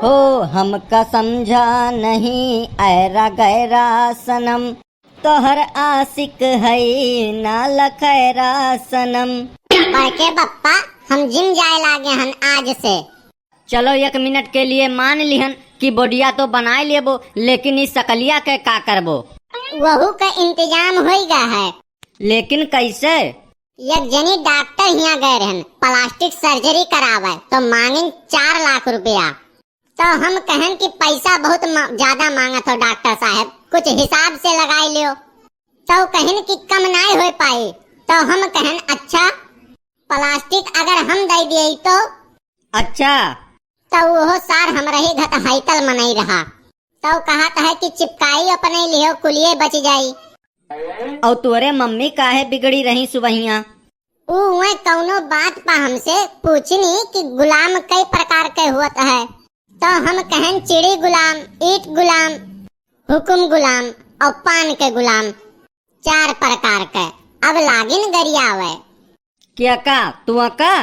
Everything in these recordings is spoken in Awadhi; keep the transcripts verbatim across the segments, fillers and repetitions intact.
हो हमका समझा नहीं ऐरा गैरा सनम, तोहर आशिक है ना लखैरा सनम। बड़के बप्पा, हम जिम जाए लागे हन आज से। चलो, एक मिनट के लिए मान लिहन कि बोडिया तो बनाए लेबो, लेकिन इस सकलिया के का करबो? वहू का इंतजाम होई गा है। लेकिन कैसे? एक जनी डॉक्टर हियां गए रहन, प्लास्टिक सर्जरी करावे, तो मांगिन चार लाख रुपया। तो हम कहन कि पैसा बहुत मा-, ज्यादा मांगत हो डॉक्टर साहब, कुछ हिसाब से लगाई लियो। तो कहिन कि कम नाय हो पाई। तो हम कहन, अच्छा, प्लास्टिक अगर हम दे दिए तो? अच्छा। तो वो सार हमरा ही घत हाइतल मनई रहा। तो कहत है कि चिपकाई अपने लियो, कुलिये बच जाई। और तोरे मम्मी काहे बिगड़ी रही सुबहिया? ऊ उहे कौनो बात पा हमसे पूछनी कि गुलाम कई प्रकार के होत है। तो हम कहन, चिड़ी गुलाम, ईट गुलाम, हुकुम गुलाम और पान के गुलाम, चार प्रकार के। अब लागिन गरियावे। क्या का, तू का?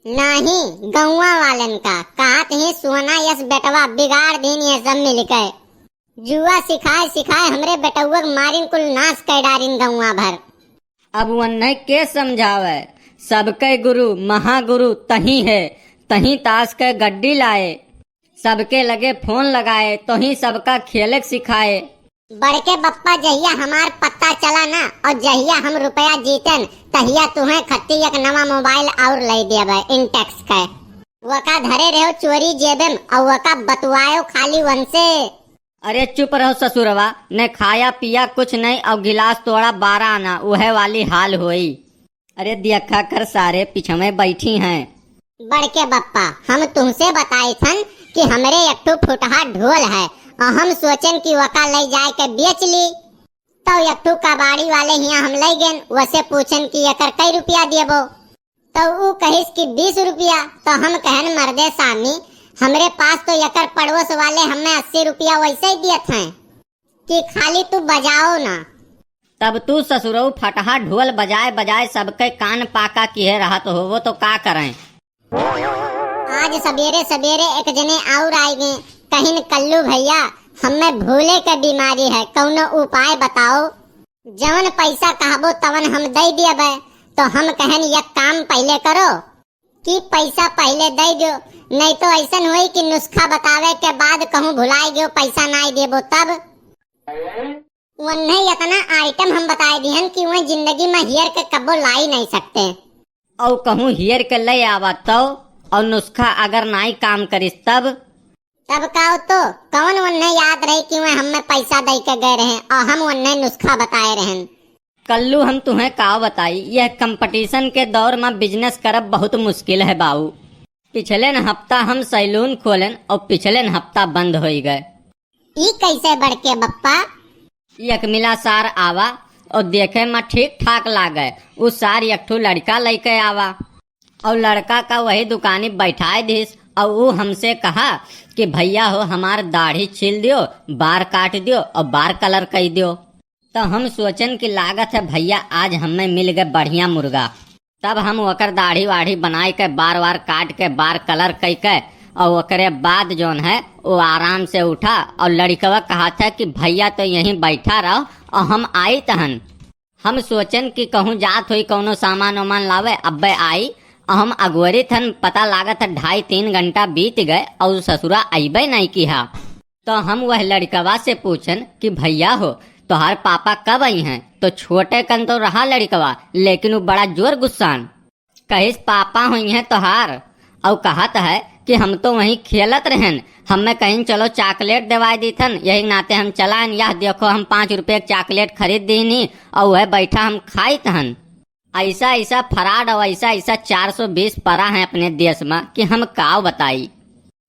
नाही, गौवा वालन का। कहत ही सुहना यस बेटवा बिगाड़ दीन ये सब मिलके। जुआ सिखाए सिखाए हमरे बेटउआ के मारिन कुल नाश कर डारिन गौवा भर। अब वन्ने के समझावे, सबके गुरु महागुरु तही है, तही ताश के गड्डी लाए, सबके लगे फोन लगाए, तोही सबका खेले के सिखाए। बड़के बप्पा, जहिया हमार पता चला ना और जहिया हम रुपया जीतन, तहिया तुहें खत्ती एक नवा मोबाइल और ले देबे, इंटेक्स के। वका धरे रहो चोरी जेबे में और वका बतुआयो खाली वनसे। अरे चुप रहो ससुरवा, न खाया पिया कुछ नहीं और गिलास तोड़ा बारह आना, उहे वाली हाल होई। अरे देखा कर सारे पिछवे बैठी हैं। बड़के बप्पा, हम तुमसे बताई थन कि हमरे एक ठो फुटहा ढोल है और हम सोचन कि वका ले जाए के बेच ली। तो एक ठो कबाड़ी वाले हियां हम ले गेन, वसे पूछन कि एकर कई रुपया देबो। तो ऊ कहिस कि बीस रुपया। तो हम कहन, मर्दे सामी, हमरे पास तो एकर पड़ोस वाले हमें अस्सी रुपया वैसे ही दियत हैं कि खाली तू बजाओ ना। तब तू ससुरऊ फटहा ढोल बजाए बजाए सबके कान पाका किहे रहत हो, वो तो का करें। आज सबेरे सबेरे एक जने और आए गए, कहिन, कल्लू भैया, हमें भूले के बीमारी है, कौनो उपाय बताओ। जवन पैसा कहबो तवन हम दे दियबे। तो हम कहन, एक काम पहले करो कि पैसा पहले दे दो, नहीं तो ऐसन होई कि नुस्खा बतावे के बाद कहूँ भुलाए गयो, पैसा नाई देबो तब। वन्ने इतना आइटम हम बताए दिहन कि वह जिंदगी में हेयर के कब्बो लाई नहीं सकते। और कहूँ हेयर के ले आवा तो, और नुस्खा अगर नाई काम करिस तब? तब का तो, कौन वन्ने याद रही कि वह हमें पैसा दे के गए रहे और हम वन्ने नुस्खा बताए रहन। कल्लू हम तुम्हें का बताई, यह कंपटीशन के दौर में बिजनेस करब बहुत मुश्किल है बाऊ। पिछले न हफ्ता हम सैलून खोलेन और पिछले न हफ्ता बंद होई गए। ई कैसे बड़के बप्पा? एक मिला सार आवा और देखे में ठीक ठाक लागे। उ सार एक ठो लड़का लेके आवा और लड़का का वही दुकानी बैठाए दिस और उ हमसे कहा कि भैया हो, हमार दाढ़ी छील दियो, बार काट दियो और बार कलर कर दियो। तो हम सोचन कि लागत है भैया आज हमें मिल गए बढ़िया मुर्गा। तब हम ओकर दाढ़ी वाढ़ी बनाई के, बार वार काट के, बार कलर कई के, और ओकरे बाद जौन है वो आराम से उठा और लड़िकवा कहत है कि भैया तो यहीं बैठा रहो और हम आई तहन। हम सोचन कि कहूँ जात होई कौनो सामान वामान लावे, अब्बे आई। और हम अगोरित हन, पता लागत है ढाई तीन घंटा बीत गए और ससुरा अइबे नहीं किहा। तो हम वह लड़िकवा से पूछन कि भैया हो, तोहार पापा कब आई हैं? तो छोटे कन तो रहा लड़िकवा, लेकिन वो बड़ा जोर गुस्सान। कहिस, पापा हुई हैं तोहार? और कहत है कि हम तो वहीं खेलत रहन, हमें कहिन चलो चॉकलेट देवाए दीथन, यही नाते हम चलान, यह देखो हम पाँच रुपये के चॉकलेट खरीद दीनी और वह बैठा हम खाइत हन। ऐसा ऐसा फ्रॉड और ऐसा ऐसा चार सौ बीस परा है अपने देश में कि हम का बताई।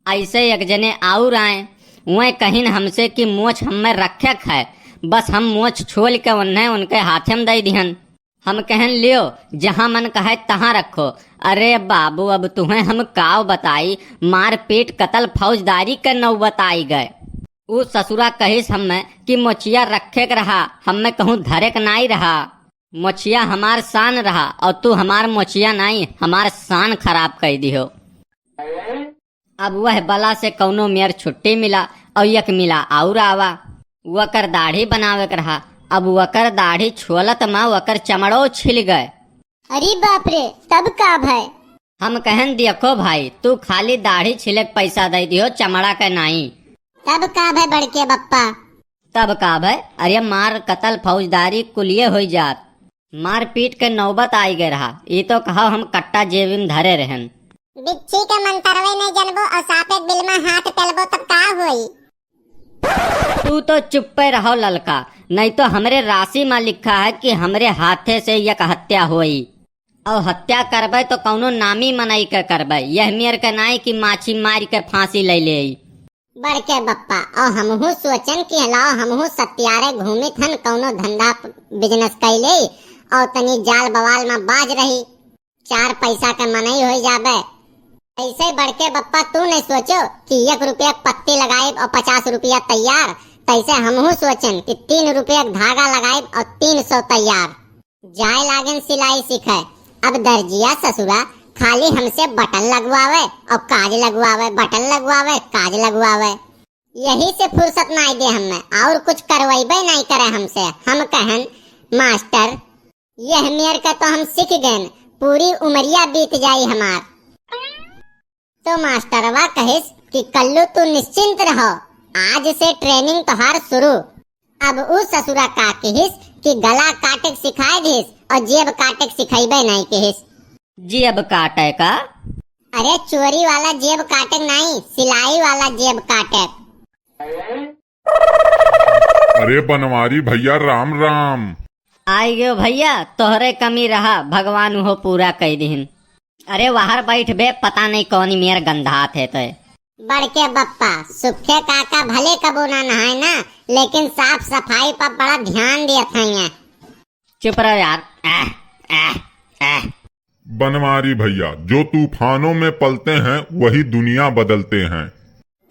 ऐसे एक जने और आए, वह कहिन हमसे कि मोछ हमें रखे है, बस हम मोछ छोल के उन्हें उनके हाथे में दे दिहन। हम कहन, लियो, जहाँ मन कहे तहाँ रखो। अरे बाबू, अब तुम्हें हम काव बताई, मारपीट, कतल, फौजदारी के नौबत आई गए। ऊ ससुरा कहिस हमें कि मोचिया रखे के रहा, हमें कहूँ धरे के नाई रहा। मोचिया हमार शान रहा और तू हमार मोचिया नाई, हमार शान खराब कर दिहो। अब वह बला से कौनो मेर छुट्टी मिला और यक मिला और आवा। वकर दाढ़ी बनावे के रहा, अब वकर दाढ़ी छोलत मा वकर चमड़ो छिल गए। अरे बाप रे, तब का भय? हम कहन, "देखो भाई, तू खाली दाढ़ी छिले के पैसा दे दियो, चमड़ा के नाई।" तब का भय बड़के बप्पा? तब का भय? अरे मार, कतल, फौजदारी कुलिये होई जात। मारपीट के नौबत आई गए रहा। ई तो कहो हम कट्टा जेबी में धरे रहन। बिच्छी के मंतरवे नहीं जनबो और सापे के बिल में हाथ पेलबो तब का होई? तू तो चुप्पे रहो ललका, नहीं तो हमरे राशि में लिखा है कि हमरे हाथे से यक हत्या होई। और हत्या करबे तो कौनो नामी मनई के करबे, यह मेर के नाई कि माछी मार के फांसी ले ले। बड़के बप्पा, और हमहू सोचन कि लाओ हमहू सत्यारे घूमित हन, कौनो धंधा business कैले और तनी जाल बवाल में बाज रही, चार पैसा के मनई होई जाबे। ऐसे बड़के बप्पा तू नहीं सोचो कि एक रुपया के पत्ती लगाइब और पचास रुपया तैयार, तैसे हमहू सोचन कि तीन रुपया के धागा लगाइब और तीन सौ तैयार। जाए लागन सिलाई सीखे। अब दर्जिया ससुरा खाली हमसे बटन लगवावे और काज लगवावे, बटन लगवावे, काज लगवावे। यही से फुर्सत नाई दे हमें, और कुछ करवाइबे नाई करे हमसे। हम कहन, "मास्टर, यह मेर का तो हम सीख गएन, पूरी उमरिया बीत जाई हमार।" तो मास्टरवा कहिस कि "कल्लू तू निश्चिंत रहो, आज से training तोहार शुरू।" अब उ ससुरा का किहिस कि गला काटे के सिखाए दिहिस और जेब काटे के सिखैबे नहीं किहिस। जेब काटे का? अरे चोरी वाला जेब काटे के नहीं, सिलाई वाला जेब काटे। अरे बनवारी भैया, राम राम। आई गयो भैया, तोहरे कमी रहा, भगवान उहो पूरा कई दिहिन। अरे बाहर बैठ बे, पता नहीं कौनी मेर गंधात है तोय। बड़के बप्पा, सुखे काका भले कबो ना नहाए ना, लेकिन साफ सफाई पर बड़ा ध्यान दियत हैं। चुप रहो यार। आह, आह, आह। बनवारी भैया, जो तूफानों में पलते हैं, वही दुनिया बदलते हैं।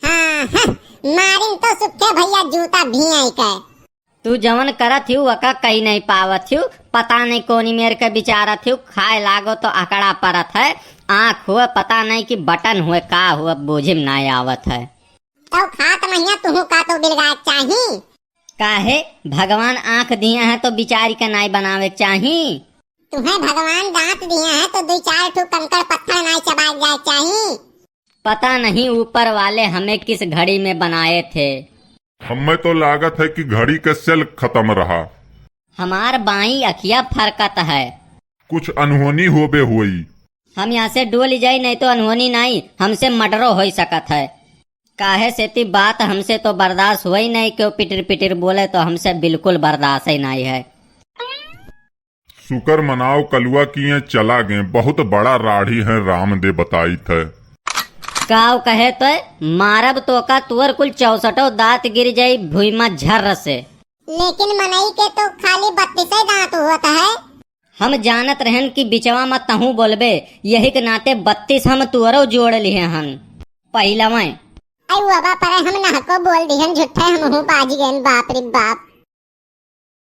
हाँ, हाँ, मारिन तो सुखे भैया जूता भी आई के। तू जवन करत हिउ, वका कही नहीं पावत हिउ, पता नहीं कौनी मेर के विचारत हिउ, खाए लागो तो अकड़ा परत है, आँख हुए पता नहीं कि बटन हुए, का हुए, बूझे में नहीं आवत है। तो खात महिया तुहू का तो बिलगाए के चाही। काहे? भगवान आँख दिया है तो बिचारी के नाई बनावे के चाही। तुम्हें भगवान दांत दिया है तो दो चार ठो कंकड़ पत्थर नाई चबाए जाए चाही। पता नहीं ऊपर वाले हमें किस घड़ी में बनाए थे। हमें तो लागत है कि घड़ी के सेल खत्म रहा। हमार बाई अखिया फरकत है। कुछ अनहोनी होबे हुई। हम यहाँ से डोल जाई, नहीं तो अनहोनी नाई, हमसे मर्डरो होई सकत है। काहे सेती बात हमसे तो बर्दाश्त हुई नहीं, क्यों पिटिर पिटिर बोले तो हमसे बिल्कुल बर्दाश्त ही नहीं है। शुक्र मनाओ कलुआ कि ये चला गए, बहुत बड़ा राढ़ी है, राम दे बताइत है। काव कहे तो मारब तो का तुअर कुल चौसठो दांत गिर जाई भुई मा झर्र से। लेकिन मनई के तो खाली बत्तीसे दांत होत है। हम जानत रहन कि बिचवा मा तहूँ बोलबे, यही के नाते बत्तीस हम तुअरो जोड़ लिहे हन। पहिलवें। आई बाबा पर हम नहको बोल दिहन, झूठे हमहू बाज गएन, बाप रे बाप।